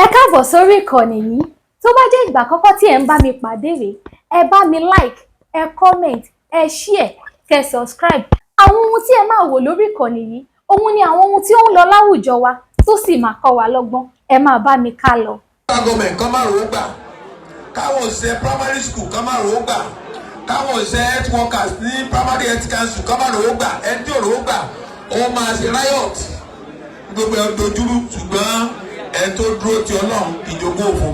Ẹ káàbọ̀ sórí ìkànnì yìí. Tó bá jẹ́ ìgbà àkọ́kọ́ tí ẹ̀ ń bá mi pàdé rèé, ẹ bá mi like, ẹ comment, ẹ share, kẹ subscribe. Àwọn ohun tí ẹ máa wò lórí ìkànnì yìí, òun ni àwọn ohun tí ó ń lọ láwùjọ wa tó sì máa kọ́ wa lọ́gbọ́n. Ẹ máa bá mi ká lọ. Government kan máa rò ó gbà, káwọn òṣìṣẹ́ primary school kan máa rò ó gbà, káwọn òṣìṣẹ́ health workers ní primary health council kan máa rò ó gbà. Ẹni tí ò rò ó gbà, ó máa ṣe riot, gbogbo ẹ̀ dojúrú. Ṣùgbọ́n ẹni tó dúró ti Ọlọ́run ìjogún òfo.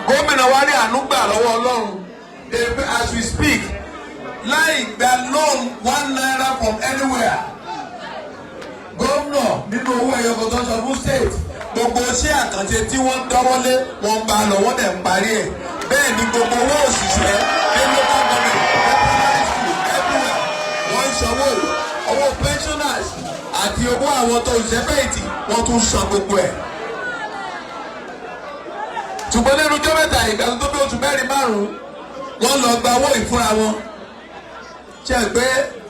Gómìnà wa rí àánú gbà lọ́wọ́ Ọlọ́run. As we speak, láì gba loan ₦1 from anywhere, gómìnà nínú owó ẹyọ kan tó ń sọ fún state, gbogbo iṣẹ́ àkànṣe tí wọ́n ń dọ́wọ́lé, wọ́n ń bá a lọ, wọ́n dẹ̀ ń parí ẹ̀. Bẹ́ẹ̀ ni gbogbo owó òṣìṣẹ́ ní local government, ní primary school, everywhere, wọ́n ń sanwó. Owó pensioners àti owó àwọn tó ń ṣẹ́fẹ̀yìntì, wọ́n tún san gbogbo ẹ̀. Ṣùgbọ́n lẹ́nu ọjọ́ mẹ́ta, ìgbà tó bí oṣù mẹ́rin márùn-ún, wọ́n lọ gba owó ìfúnra wọn. Ṣe é pé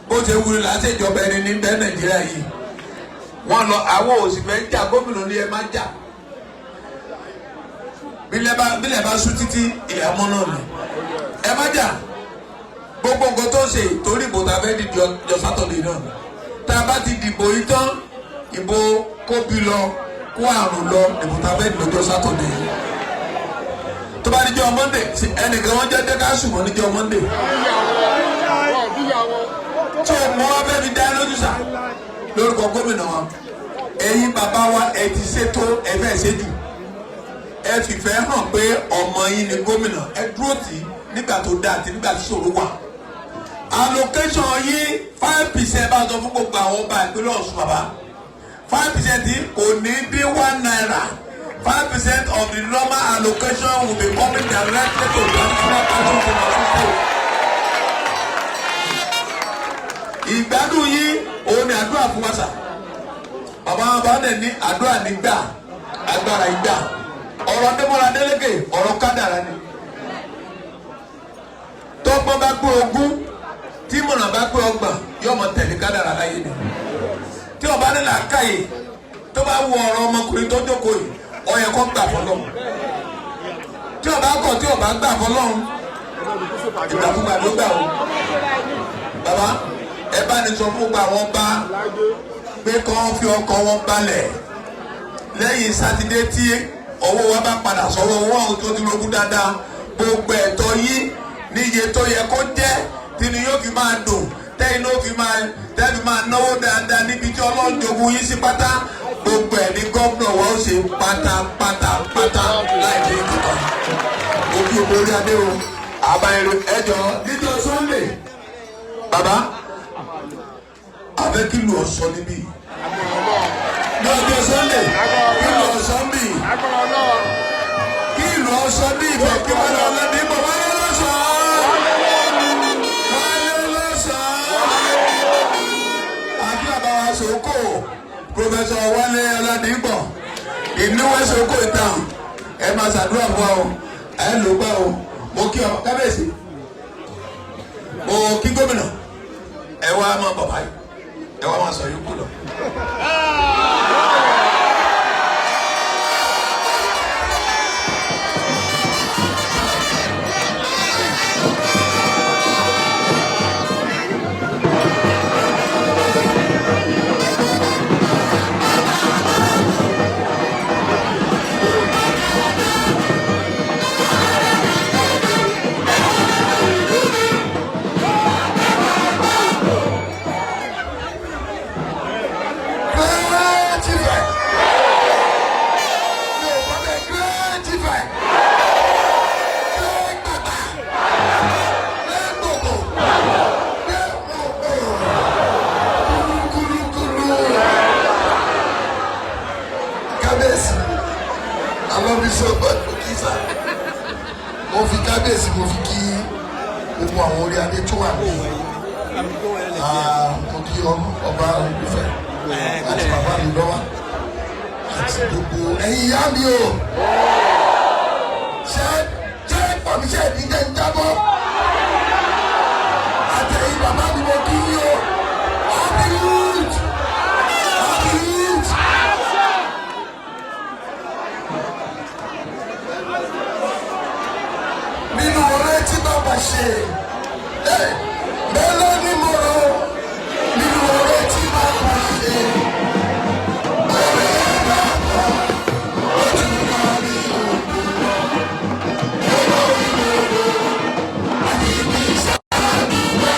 bó ṣe wúri là á ṣèjọba ẹni ní bẹ́ẹ̀ Nàìjíríà yìí? Wọ́n lọ, àwọn òsì fẹ́ jà. Gómìnà ní ẹ má jà. Bílẹ̀ bá sú títí, ilẹ̀ ọmọ náà ni ẹ má jà. Gbogbo nǹkan tó ń ṣe, torí ìbò tá a fẹ́ dìde ọjọ́ Saturday náà, tá a bá ti dìbò yìí tán, ìbò kóbi lọ kó àrùn lọ, ìbò tá a fẹ́ dìbò ọjọ́ Saturday yìí, tó bá níjọ́ Monday, ẹnìkan wọ́n jẹ́ dẹ́kásù mọ́ níjọ́ Monday tó mọ́ wá fẹ́ fi dá lójú sà. Lórúkọ gómìnà wa, ẹ̀yin bàbá wa, ẹ ti ṣètò, ẹ fẹ́ ṣe jù, ẹ fìfẹ́ hàn pé ọmọ yín ni gómìnà. Ẹ dúró tì í nígbà tó dáa àti nígbà tí ṣòro wà. Allocation yín, 5%, bá sọ fún gbogbo àwọn ọba ìpínlẹ̀ Ọ̀ṣun, bàbá, 5% kò ní dín ₦1. 5% of the normal allocation will be coming directly to traditional councils in Ọ̀ṣun State. Ìgbádùn yín òun ni àdúrà fún wa sà. Bàbá wa bá dẹ̀ ní àdúrà nígbà, agbára ìgbà. Ọ̀rọ̀ Adémọ́lá Adélékè, ọ̀rọ̀ kádàrá ni. Tọ́gbọ́n bá pé 20, tí mọ̀nà bá pé 30, yóò mọ̀ tẹ̀lé kádàrá láyé ni. Tí ọba ní làákàyè, tó bá wọ ọ̀rọ̀ ọmọkùnrin tó jókòó yìí, ó yẹ kó gbà fọlọ́run. Tí ọba kọ̀, tí ọba gbà fọlọ́run, ìgbàkúgbà ló gbà o. Bàbá, ẹ bá ní sọ fún gbogbo àwọn bá pé kọ́ fi ọkọ̀ wọn balẹ̀. Lẹ́yìn Sátidé, tí owó wa bá padà sọ́wọ́ owó àwọn tó ti rogún dáadáa, gbogbo ẹ̀tọ́ yín níye tó yẹ kó jẹ́, tínú yóò fi máa dùn, tẹ́yìn ló fi máa tẹ́yìn máa náwó dáadáa níbi tí Ọlọ́run jogún yín sí pátá, gbogbo ẹ̀ ní gómìnà wa ó ṣe pátápátá pátá láì ní kankan. Òkè òkè orí adé o, àbáyé ẹjọ́ níjọ́ Sunday, bàbá abẹ́ kí lu ọ̀sán níbí ní ọjọ́ Sunday, kí lu ọ̀sán bí, kí ìlú ọ̀sán bí ìfẹ́ kí wọ́n lọ lẹ́ni bọ̀ wálé lọ́sàn-án, wálé lọ́sàn-án. Àti bàbá wa Soko, Professor Wálé Ọládìgbọ̀, ìníwé Soko ìtàn, ẹ máa ṣàdúrà fún wa o, ẹ ló gbà o. Mo kí ọ kábíyèsí, mo kí gómìnà. Ẹ wá máa bọ̀ báyìí, ẹ wá máa sọ yòókù lọ. Great Ife. Mi ò bá bẹ́ẹ̀. Great Ife. Great bàbá. Great gbogbo. Great gbogbo. Kúlúkúlú. Kábíyèsí, I love you so much, mo kí sá. Mo fi kábíyèsí, mo fi kí gbogbo àwọn orí adé tó wà ní. Mo kí ọba Olùfẹ́ àti bàbá mi lọ́wọ́ àti gbogbo ẹ̀yin ìyá mi o. Ṣé ṣé pàmí ṣe ní jẹ́ ń jábọ́ àtẹ̀yìn bàbá mi, mo kí yín o. Happy youth, happy youth. bàbá ṣe. Mélòó ni mo rò nínú oore tí bàbá ṣe? Oore bàbá ojú náà ní òkú lọ. Mélòó ni mo rò àti kí n ṣàdúrà?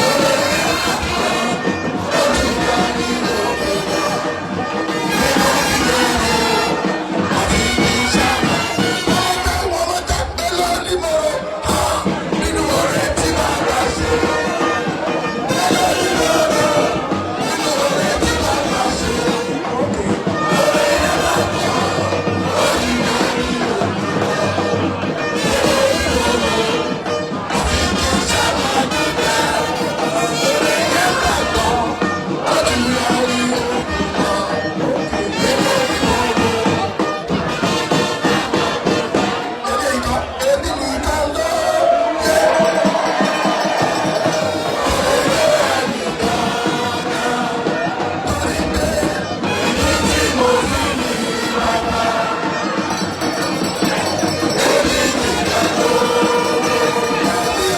Oore bàbá ojú náà ní òkú lọ. Mélòó ni mo rò àti kí n ṣàdúrà? Wọ́n tẹ́ mélòó ni mo rò nínú oore tí bàbá ṣe? Mélòó ni mo rò nínú oore tí bàbá ṣe? Oore bàbá ojú náà ní òkú lọ. Mélòó ni mo rò àti kí n ṣàdúrà? Oore bàbá ojú náà ní òkú lọ. Mélòó ni mo rò? Èmi nìkan ló yẹ. Torí pé ibi tí mo fi ní bàbá. Èmi nìkan ló yẹ.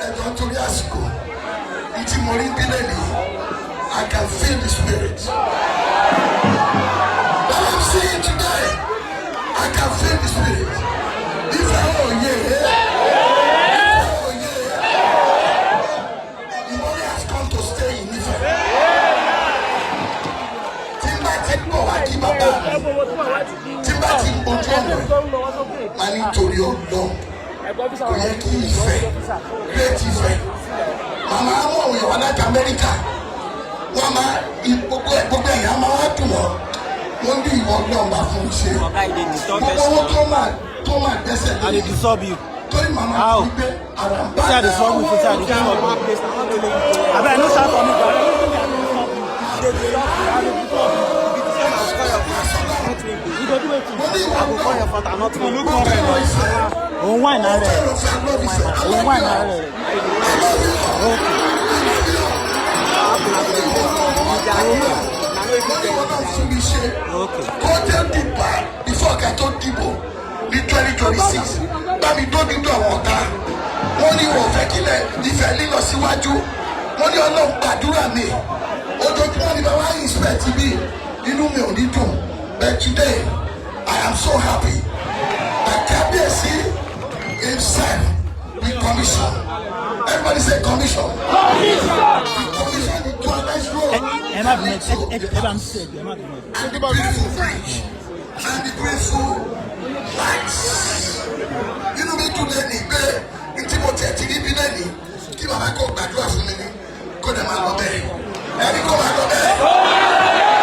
Ẹjọ́, torí àsìkò tí mo rí bílẹ̀ ni, I can feel the spirit. What I'm seeing today, I can feel the spirit. Ifẹ̀ òye, Ifẹ̀ òye, ìmọ́lẹ̀ has come to stay in Ifẹ̀. Tí n bá ti ń bọ̀ wá kí bàbá mi, tí n bá ti ń bójú ọ̀nà ẹ̀, máa ní torí Ọlọ́run, kò yẹ kí Ifẹ̀, great Ifẹ̀. Màmá mú àwọn èèyàn wá láti Amẹ́ríkà, wọ́n máa gbogbo ẹ̀, gbogbo ẹ̀yà máa wá dùn wọ́n. Wọ́n ní ìwọ náà máa fún un ṣe Oga, you dey disturb gbogbo owó person. tó máa dẹ́sẹ̀ I dey lórí disturb you. torí màmá How? ti gbé àrà ń bá Say I disturb you, say I disturb you. Abeg, no shout for me, bro. Dey disturb you, I dey disturb you. If you disturb me, I go call your phone. Not me. You go do wetin? Mo ní ìwọ I go call náà your phone, not me. mo fẹ́ràn Ifẹ̀. Òun wà Mo náà rẹ̀. fẹ́ràn Ifẹ̀. I love Ifẹ̀. I Òun love wà you náà all. rẹ̀. I love you all. I love you all. Mo ní ìwọ náà, mo wá gbàdúrà. Mo ní ìwọ náà fún mi ṣe. Kó tẹ́ dìbà before ká tó dìbò ní 2026, bá mi dójú tó àwọn ọ̀tá. Wọ́n ní wọ́n fẹ́ kílẹ̀ Ifẹ̀ lílọ síwájú. Wọ́n ní Ọlọ́run gbàdúrà mi. Ojoojúmọ́ ni bàbá inspect mi, inú mi ò ní dùn, but today I am so happy that Kábíyèsí himself will commission. Everybody say commission. Commission. Commission the dualized road. Ẹ má bínú, ẹ bá mi ṣe ẹjọ́, ẹ má bínú. And the beautiful bridge and the beautiful lights. Inú mi dùn lẹ́nìí pé n tí mo tiẹ̀ ti rí bí lẹ́nìí, kí bàbá kó gbàdúrà fún mi ní kó dẹ̀ máa lọ bẹ́ẹ̀. Ẹni kó máa lọ bẹ́ẹ̀.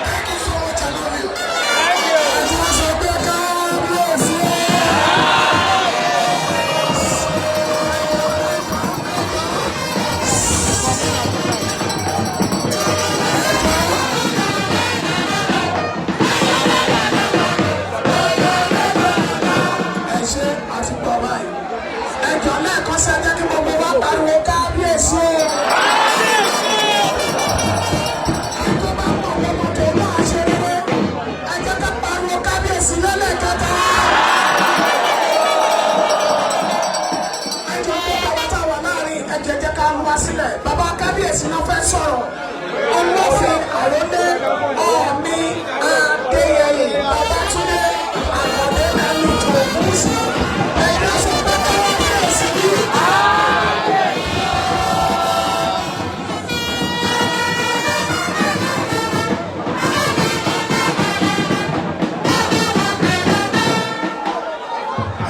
Thank you so much. I love you. Àti wọ́n sọ pé kábíyèsí. Ẹ ṣe àti gbọ́ báyìí. Ẹ jọ, lẹ́ẹ̀kan sí, ẹ jẹ́ kí gbogbo wa pariwo kábíyèsí o. Tó bá pọ̀ lọ́mọ tó máa ṣe rere, ẹ jẹ́ ká pariwo kábíyèsí lẹ́lẹ́kẹta. Ẹ jọ, gbogbo àwa tá a wà láàrin, ẹ jẹ́ jẹ́ ká wá sílẹ̀. Bàbá kábíyèsí náà fẹ́ sọ̀rọ̀. Olófin àrólé Ọ̀ọ̀ni Adéyẹyè Babátúndé Àkàndé Ẹnìtàn Ògúnwùsì. Ẹ̀yin sọ pé kábíyèsí bí.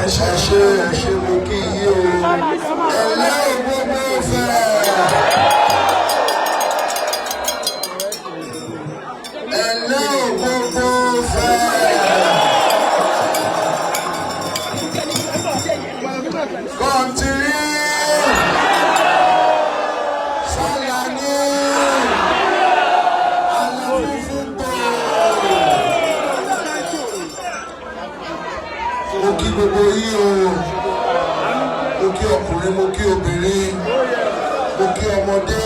Ẹ ṣe, ẹ ṣe, ẹ ṣe. Mo kí yín o. Ẹlẹ́ gbogbo fẹ́. Ẹlẹ́ gbogbo fẹ́. Kọ́ntìrì sálani aláfúnfún tó. Ọkùnrin, mo kí obìnrin, mo kí ọmọdé,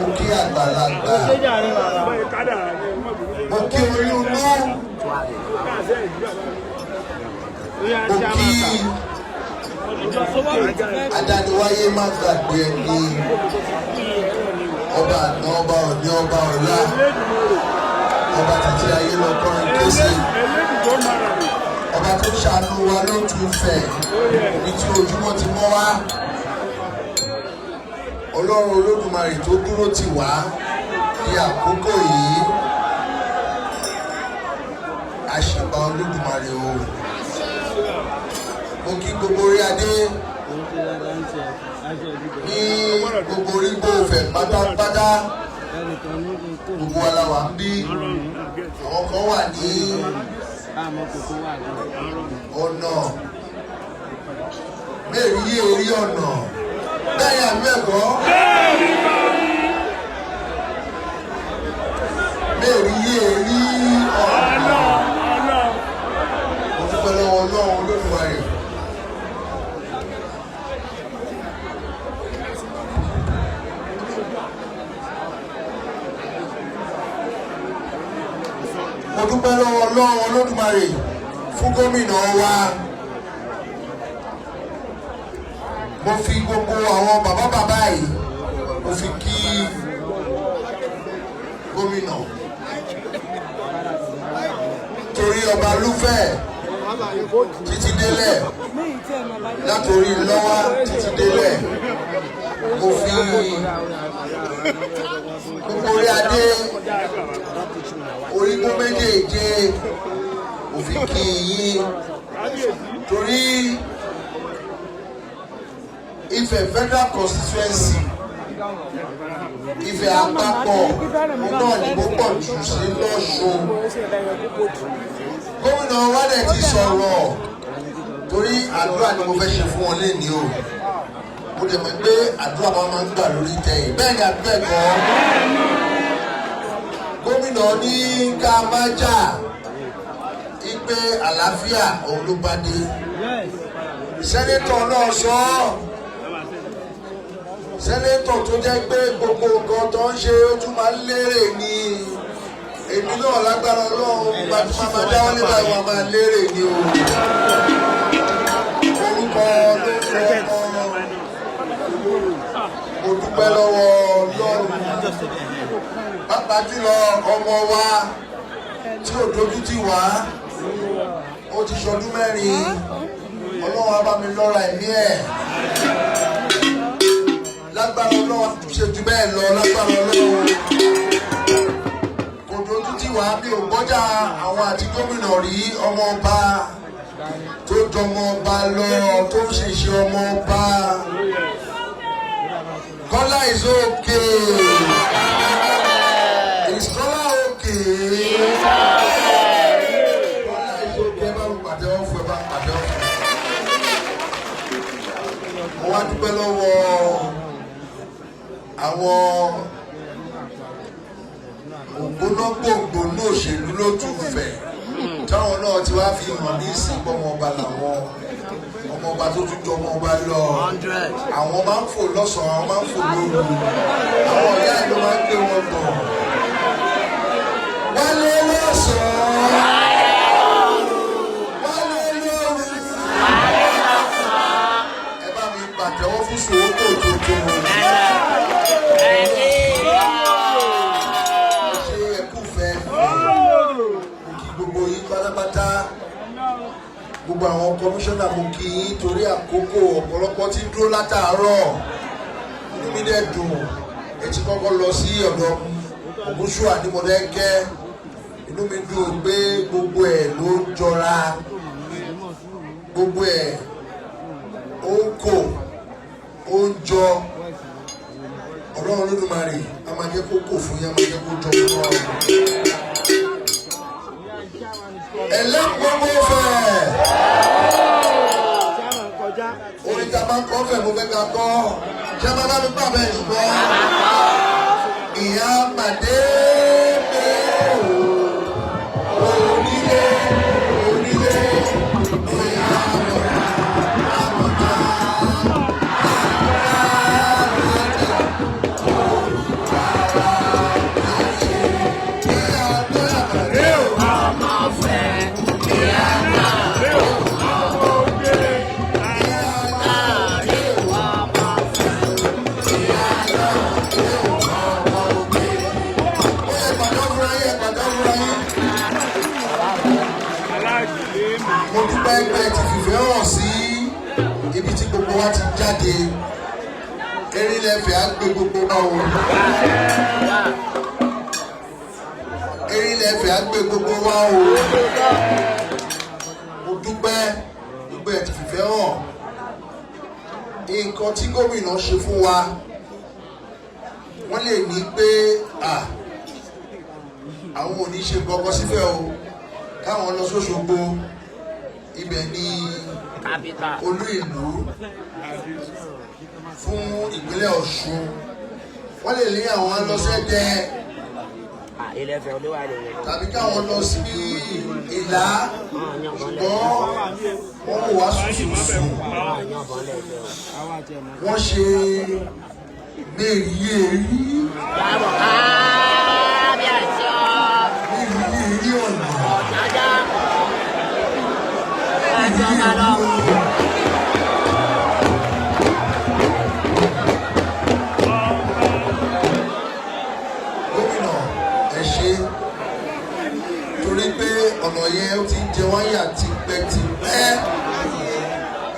mo kí àgbàlagbà, mo kí oyún inú, mo kí adániwáyé má gbàgbé ẹni, ọba àná, ọba òní, ọba ọ̀la, ọba títí ayé lọ́kọ́rin kése, ọba tó ṣàánú wa ló tún fẹ̀ ní tí ojúmọ́ ti mọ́ wá, Ọlọ́run Olódùmarè tó dúró tì wá ní àkókò yìí, àṣìbá Olódùmarè o. Mo kí gbogbo orí adé ní gbogbo orígbó Ifẹ̀ pátápátá. Gbogbo wa la wà ń bí. Àwọn kan wà ní ọ̀nà mẹ́rin yé orí ọ̀nà bẹ́ẹ̀ ni àbí ẹ̀kọ́ mẹ́rin yé orí ọ̀nà. Mo dúpẹ́ lọ́wọ́ Ọlọ́run Olódùmarè. Mo dúpẹ́ lọ́wọ́ Ọlọ́run Olódùmarè fún gómìnà wa. Mo fi gbogbo àwọn bàbá bàbá yìí, mo fi kí gómìnà, torí ọba lúfẹ̀ títí délẹ̀, látòrí lọ́wọ́ títí délẹ̀. Mo fi gbogbo orí adé orígun méjèèje, mo fi kí yín, torí Ifẹ̀ Federal Constituency, Ifẹ̀ àpapọ̀, òun náà ni mo pọ̀ jù sí lọ́sùn. Gómìnà wa dẹ̀ ti sọ̀rọ̀, torí àdúrà ni mo fẹ́ ṣe fún wọn lénìí o. Mo dẹ̀ mọ̀ pé àdúrà wa máa ń gbà lórí tẹ̀yìn bẹ́ẹ̀ ni àdúrà ẹ̀kọ́. Gómìnà ní ká má jà, ipe àlàáfíà òun ló bá dé. Senator náà sọ ọ́, senator tó jẹ́ pé gbogbo nǹkan tó ń ṣe, ó tún máa ń lérè ni. Èmi náà, lágbára Ọlọ́run, gbajúmọ̀ máa dáwọ́ nígbà wọn máa lérè ni o. Orúkọ ló ń fọ ọmọ. Mo dúpẹ́ lọ́wọ́ Ọlọ́run, pàápàá jùlọ ọmọ wa tí ò dojú tì wá. Ó ti ṣọdún 4. Ọlọ́run á bá mi lọ́ra ẹ̀mí ẹ̀. Lágbára Ọlọ́run, ṣe jù bẹ́ẹ̀ lọ. Lágbára Ọlọ́run, kò dojú tì wá. Mi ò gbọ́jà àwọn àti gómìnà rí. Ọmọ ọba tó jọmọ ọba lọ, tó ń ṣèṣe ọmọ ọba. Kọ́lá is okay. Is Kọ́lá okay? Kọ́lá is okay. Ẹ bá mi pàtẹ́wọ́ fún, ẹ bá mi pàtẹ́wọ́ fún. Mo wá dúpẹ́ lọ́wọ́ àwọn ògbóná gbòǹgbò ní òṣèlú ló tún fẹ̀, táwọn náà ti wá fi hàn ní ìsìnkú ọmọ ọba làwọn, ọmọ ọba tó tún jọ ọmọ ọba lọ. Àwọn máa ń fò lọ́sàn-án, àwọn máa ń fò lóru, àwọn ìyá ìlú máa ń gbé wọn bọ̀ wálé lọ́sàn-án, wálé lóru. Ẹ bá mi pàtẹ́wọ́ fún sòwòtò tuntun. Ṣé ẹkú fẹ́? Mo kí gbogbo yín pátápátá, gbogbo àwọn kọmíṣánná, mo kí yín, torí àkókò, ọ̀pọ̀lọpọ̀ tí ń dúró látàárọ̀. Inú mi dẹ̀ dùn. Ẹ ti kọ́kọ́ lọ sí ọ̀dọ̀ Ògúnṣùà ní Mọdákẹ́kẹ́. Inú mi dùn pé gbogbo ẹ̀ ló ń jọra, gbogbo ẹ̀ ó ń kò, ó ń jọ. Ọlọ́run Olódùmarè a máa jẹ́ kó kò fún yín, a máa jẹ́ kó jọ fún ọ. Ẹlẹ́gbogbo fẹ̀, orin tá a máa ń kọ́ fẹ̀, mo fẹ́ ká kọ́. Ṣé máa bá mi pa bẹ́ẹ̀ ṣùgbọ́n ìyá màdé pé onílé onílé ìyá àmọ̀tá àmọ̀tá. Ibi tí gbogbo wa ti jáde, Erinlẹ̀ Ifẹ̀ á gbé gbogbo wa o. Erinlẹ̀ Ifẹ̀ á gbé gbogbo wa o. Mo dúpẹ́ gbogbo ẹ̀ ti fìfẹ́ hàn. Nǹkan tí gómìnà ṣe fún wa, wọ́n lè ní pé àwọn ò ní ṣe kankan sífẹ̀ o, káwọn lọ sóṣogbo, ibẹ̀ ni olú ìlú fún ìpínlẹ̀ Ọ̀ṣun. Wọ́n lè lé àwọn lọ sẹ́dẹ̀ tàbí káwọn lọ sí Ìlá, ṣùgbọ́n wọ́n wá sùsùsù, wọ́n ṣe mẹ́rìírí mẹ́rìírí ọ̀nà. Gómìnà, ẹ ṣe, torí pé ọ̀nà yẹn ó ti ń jẹ wáyà tipẹ́tipẹ́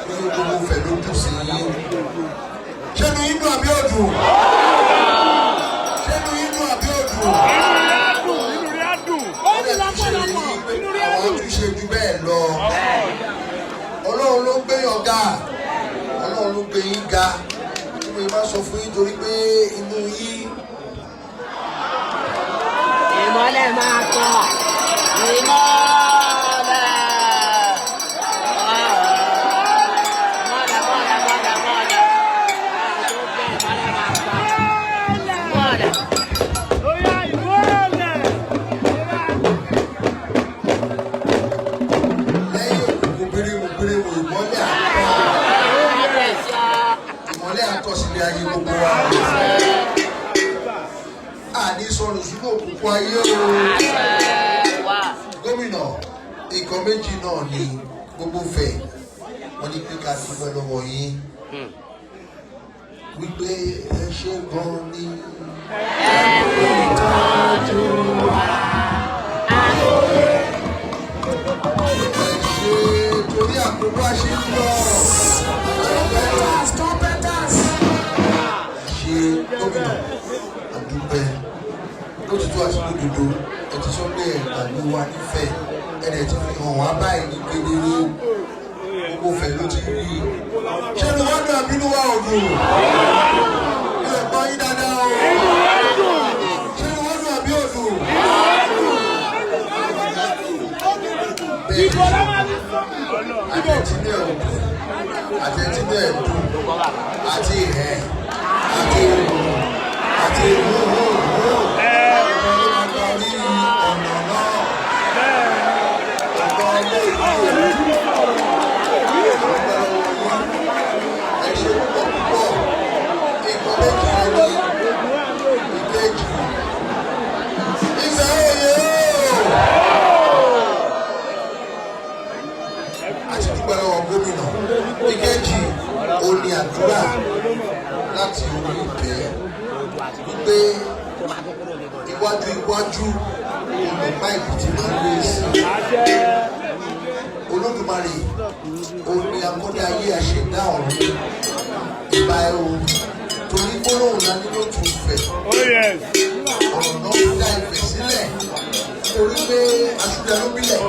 nínú gbogbo Ifẹ̀ ló dùn sí yín. Ṣé inú yín dùn àbí ò dùn? Ṣé inú yín dùn àbí ò dùn? Ó lè tún ṣe yí pé àwọn àtúnṣe ju bẹ́ẹ̀ lọ. Ọlọ́run ló gbé yàn ga, Ọlọ́run ló gbé yín ga. Tí mo máa sọ fún yín torí pé inú yín. Ìmọ́lẹ̀ máa tàn. Ìmọ́lẹ̀. Mọ́lẹ̀, mọ́lẹ̀, mọ́lẹ̀, mọ́lẹ̀. Ìmọ́lẹ̀ máa tàn. Mọ́lẹ̀. Lẹ́yìn òkùnkùn bírímù bírímù, ìmọ́lẹ̀ àtọ̀, ìmọ́lẹ̀ àtọ̀ sílé ayé gbogbo wa. Àní sọnù sínú òkùnkùn ayé o. Gómìnà, nǹkan méjì náà ni gbogbo fẹ̀ wọ́n ní pé ká dúpẹ́ lọ́wọ́ yín wípé ẹ ṣé gan ni. Ẹ kú ìtọ́jú wa. Ẹ ṣé torí àkókò àṣẹ ń lọ. Trumpeters, trumpeters. Ṣe gómìnà, àdúpẹ́ lótìtọ́ àti lódodo. Ẹ ti sọ pé ẹ gbàgbé wa nífẹ̀ẹ́, ẹ dẹ̀ ti fi hàn wá báyìí ní kedere, gbogbo fẹ̀ ló ti rí i. Ṣé inú wa dùn àbí inú wa ò dùn? Mi ò gbọ́ yín dáadáa o. Ṣé inú wa dùn àbí ò dùn? Bẹ́ẹ̀ àtẹ̀tí náà ò dùn, àtẹ̀tí náà ẹ̀ dùn, àti ẹ̀ àti ìhù àti ìhù hù hù ní ọ̀nà náà. Ọ̀gá ilé ìlú ẹ ṣe púpọ̀ púpọ̀. Nǹkan méjì ló ní ìkejì. Ìfẹ́ òye ooo. Àti dúpẹ́ lọ́wọ́ gómìnà. Ìkejì, ó ní àdúrà láti orí ìtẹ́ wípé iwájú iwájú olùpá ìbìtì máa ń lé sí. Olódùmarè, òun ni akọ́dá ayé, àṣẹ̀dá ọ̀run, ìbà ẹ̀ o, torí gbólóhùn la ní ló tún fẹ̀ ọ̀rọ̀ náà fi dá Ifẹ̀ sílẹ̀, torí pé aṣúdẹ ló bílẹ̀.